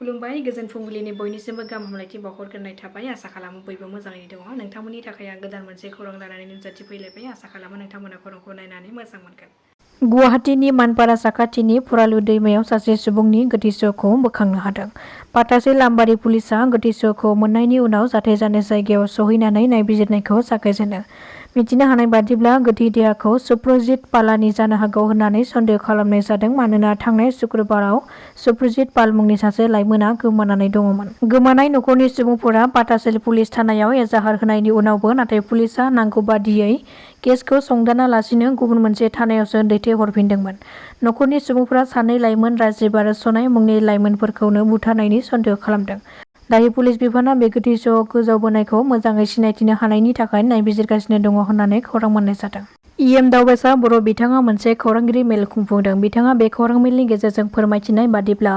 खुलुमबाय गोजोन फुंबिलिनि बयनिसिमबो गाहाम हामलायथि बावहरग्रोनाय थाबाय। आसा खालामो बयबो मोजाङैनो दङ। नोंथांमोननि थाखाय आं गोदान मोनसे खौरां लानानै नुजाथिफैलायबाय। आसा खालामो नोंथांमोना खौरांखौ नायनानै मोजां मोनगोन। गुवाहाटीनि मानपारा साखाथिनि फुरालु दैमायाव सासे सुबुंनि गोथैसोखौ बोखांनो हादों। पाटासे लामबारि पुलिसआ गोथैसोखौ मोननायनि उनाव जाथाय जानाय जायगायाव सहैनानै नायबिजिरनायखौ जागायजेनो। मिथिनो हानाय बादिब्ला गोथै देहाखौ सुप्रजित पालानि जानो हागौ होननानै सन्देह खालामनाय जादों। मानोना थांनाय शुक्रबाराव सुप्रजित पाल मुंनि सासे लाइमोना गोमानानै दङमोन। गोमानाय नखरनि सुबुंफोरा पाटासेल पुलिस थानायाव एजाहार होनायनि उनावबो नाथाय पुलिसआ नांगौ बादियै केसखौ संदाना लासिनो गुबुन मोनसे थानायावसो दैथायहरफिनदोंमोन। नखरनि सुबुंफोरा सानै लाइमोन राजिब आरो सनाय मुंनि लाइमोनफोरखौनो बुथारनायनि सन्देह खालामदों। दायो पुलिस बिफाना बे गोथैसोआव गोजावबोनायखौ मोजाङै सिनायथिनो हानायनि थाखाय नायबिजिरगासिनो दङ होननानै खौरां मोननाय जादों। दावबायसा बर' बिथाङा मोनसे खौरांगिरि मेल खुंफुंदों। बिथाङा बे खौरां मेलनि गेजेरजों फोरमायथिनाय बादिब्ला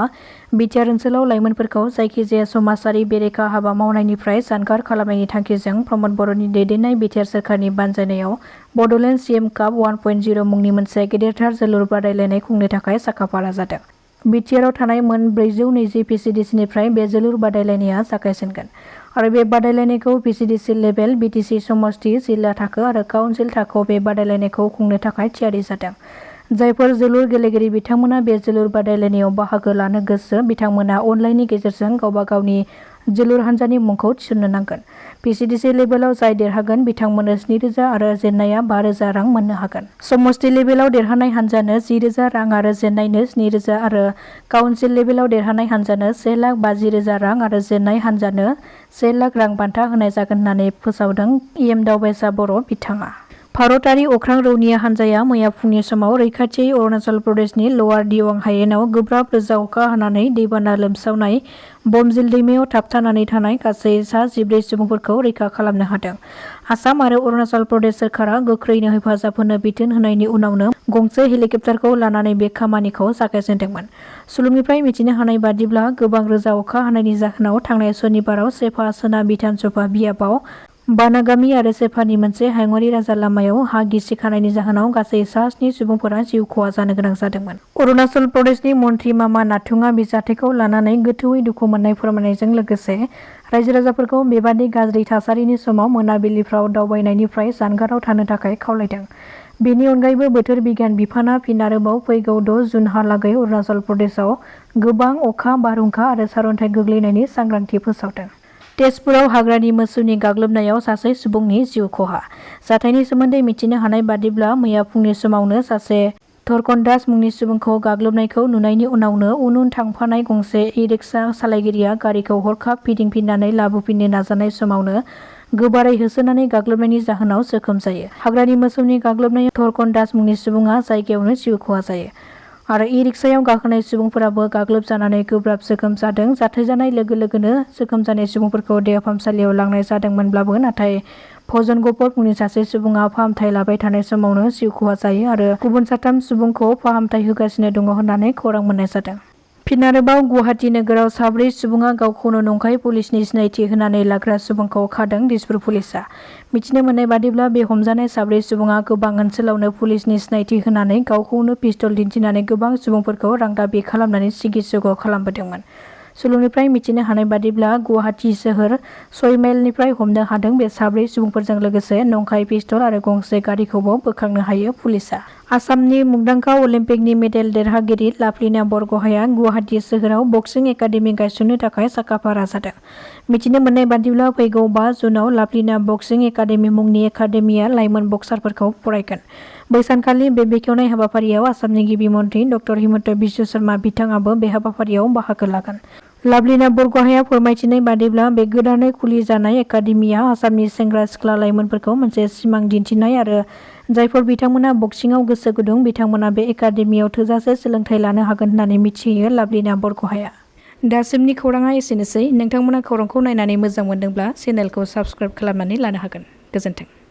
बिटिआर ओनसोलाव लाइमोनफोरखौ जायखिजाया समाजारि बेरेखा हाबा मावनायनिफ्राय जानगार खालामनायनि थांखिजों प्रमद बर'नि दैदेननाय बिटिआर सोरखारनि बानजायनायाव बड'लेण्ड सिएम काप 1.0 मुंनि मोनसे गेदेरथार जोलुर बादायलायनाय खुंनो थाखाय साखाफारा जादों। बिटिआरआव थानाय मोन 420 पिसिडिसिनिफ्राय बे जोलुर बादायलायनाया जागायजेनगोन आरो बे बादायलायनायखौ पिसिडिसि लेभेल, बिटिसि समष्टि, जिल्ला थाखो आरो काउन्सिल थाखोआव बे बादायलायनायखौ खुंनो थाखाय थियारि जादों। जायफोर जोलुर गेलेगिरि बिथांमोना बे जोलुर बादायलायनायाव बाहागो लानो गोसो बिथांमोना अनलाइननि गेजेरजों गावबा गावनि जोलुर हान्जानि मुंखौ थिसननो नांगोन। पिसिडिसि लेभेलाव जाय देरहागोन बिथांमोननो 10,000 आरो जेननाया 5,000 रां मोननो हागोन। समष्टि लेभेलाव देरहानाय हान्जानो 10,000 रां आरो जेननायनो 7,000 आरो काउन्सिल लेभेलाव देरहानाय हान्जानो 1,50,000 रां आरो जेननाय हान्जानो 1 लाख रां बान्था होनाय जागोन होननानै फोसावदों दावबायसा बर' बिथाङा। भारतारि अख्रां रौनिया हान्जाया मैया फुंनि समाव रैखाथियै अरुणाचल प्रदेशनि लवार दिवां हायेनाव गोब्राब रोजा अखा हानानै दैबाना लोमसावनाय बमजिल दैमायाव थाबथानानै थानाय गासै सा 14 सुबुंफोरखौ रैखा खालामनो हादों। आसाम आरो अरुणाचल प्रदेश सोरखारा गोख्रैनो हेफाजाब होनो बिथोन होनायनि उनावनो गंसे हेलिकप्टारखौ लानानै बे खामानिखौ जागायजेनदोंमोन। सुलुंनिफ्राय मिथिनो हानाय बादिब्ला गोबां रोजा अखा हानायनि जाहोनाव थांनाय सनिबाराव सेफा सोनाब बिधानसभा बियाबाव बानागामि आरो सेफानि मोनसे हायुङारि राजा लामायाव हा गिसिखानायनि जाहोनाव गासै सा 7 सुबुंफोरा जिउ खहा जानो गोनां जादोंमोन। अरुणाचल प्रदेशनि मन्त्रि मामा नाथुङा बे जाथायखौ लानानै गोथौयै दुखु मोननाय फोरमायनायजों लोगोसे रायजो राजाफोरखौ बेबादि गाज्रि थासारिनि समाव मोनाबिलिफ्राव दावबायनायनिफ्राय जानगाराव थानो थाखाय खावलायदों। बेनि अनगायैबो बोथोर बिगियान बिफाना फिन आरोबाव फैगौ 6 जुनहालागै अरुणाचल प्रदेशआव गोबां अखा, बारहुंखा आरो सारअन्थाइ गोग्लैनायनि सांग्रांथि फोसावदों। तेजपुराव हाग्रानि मोसौनि गाग्लोबनायाव सासे सुबुंनि जिउ खहा। जाथायनि सोमोन्दै मिथिनो हानाय बादिब्ला मैया फुंनि समावनो सासे धरकन दास मुंनि सुबुंखौ गाग्लोबनायखौ नुनायनि उनावनो उन थांफानाय गंसे इ-रिक्सा सालायगिरिया गारिखौ हरखाब फिदिंफिननानै लाबोफिननो नाजानाय समावनो गोबारै होसोनानै गाग्लोबनायनि जाहोनाव जोखोम जायो। हाग्रानि मोसौनि गाग्लोबनायाव धरकन दास मुंनि सुबुङा जायगायावनो जिउ खहा जायो आरो इ-रिक्सायाव गाखोनाय सुबुंफोराबो गाग्लोबजानानै गोब्राब जोखोम जादों। जाथाय जानाय लोगो लोगोनो जोखोम जानाय सुबुंफोरखौ देहा फाहामसालियाव लांनाय जादोंमोनब्लाबो नाथाय भजन गपत मुंनि सासे सुबुङा फाहामथाय लाबाय थानाय समावनो जिउ खहा जायो आरो गुबुन 3 सुबुंखौ फाहामथाय होगासिनो दङ होननानै खौरां मोननाय जादों। फिन आरोबाव गुवाहाटी नोगोराव 4 सुबुङा गावखौनो नंखाय पुलिसनि सिनायथि होनानै लाग्रा सुबुंखौ खादों दिसपुर पुलिसआ। मिथिनो मोननाय बादिब्ला बे हमजानाय 4 सुबुङा गोबां ओनसोलावनो पुलिसनि सिनायथि होनानै गावखौनो पिस्तल दिन्थिनानै गोबां सुबुंफोरखौ रां दाबि खालामनानै सिगि सुग' खालामबोदोंमोन। सुलुंनिफ्राय मिथिनो हानाय बादिब्ला गुवाहाटी सोहोर 6 माइलनिफ्राय हमनो हादों। बे 4 सुबुंफोरजों लोगोसे नंखाय पिस्तल आरो गंसे गारिखौबो बोखांनो हायो पुलिसआ। आसामनि मुंदांखा अलिम्पिकनि मेडेल देरहागिरि लाभलिना बरग'हाया गुवाहाटी सोहोराव बक्सिं एकाडेमि गायसननो थाखाय साखाफारा जादों। मिथिनो मोननाय बादिब्ला फैगौ 5 जुनाव लाभलिना बक्सिं एकाडेमि मुंनि एकाडेमिया लाइमोन बक्सारफोरखौ फरायगोन। बै सानखालि बे बेखेवनाय हाबाफारियाव आसामनि गिबि मन्त्रि ड हिमन्त बिश्व शर्मा बिथाङाबो बे हाबाफारियाव बाहागो लागोन। लाभलिना बरग'हाया फोरमायथिनाय बादिब्ला बे गोदानै खुलि जानाय एकाडेमिया आसामनि सेंग्रा सिख्ला लाइमोनफोरखौ मोनसे सिमां दिन्थिनाय आरो जायफोर बिथांमोना बक्सिंआव गोसो गुदुं बिथांमोना बे एकाडेमियाव थोजासे सोलोंथाइ लानो हागोन होननानै मिथिहोयो लाभलिना बरग'हाया। दासिमनि खौराङा एसेनोसै। नोंथांमोना खौरांखौ नायनानै मोजां मोनदोंब्ला चेनेलखौ साबस्क्राइब खालामनानै लानो हागोन। गोजोन्थों।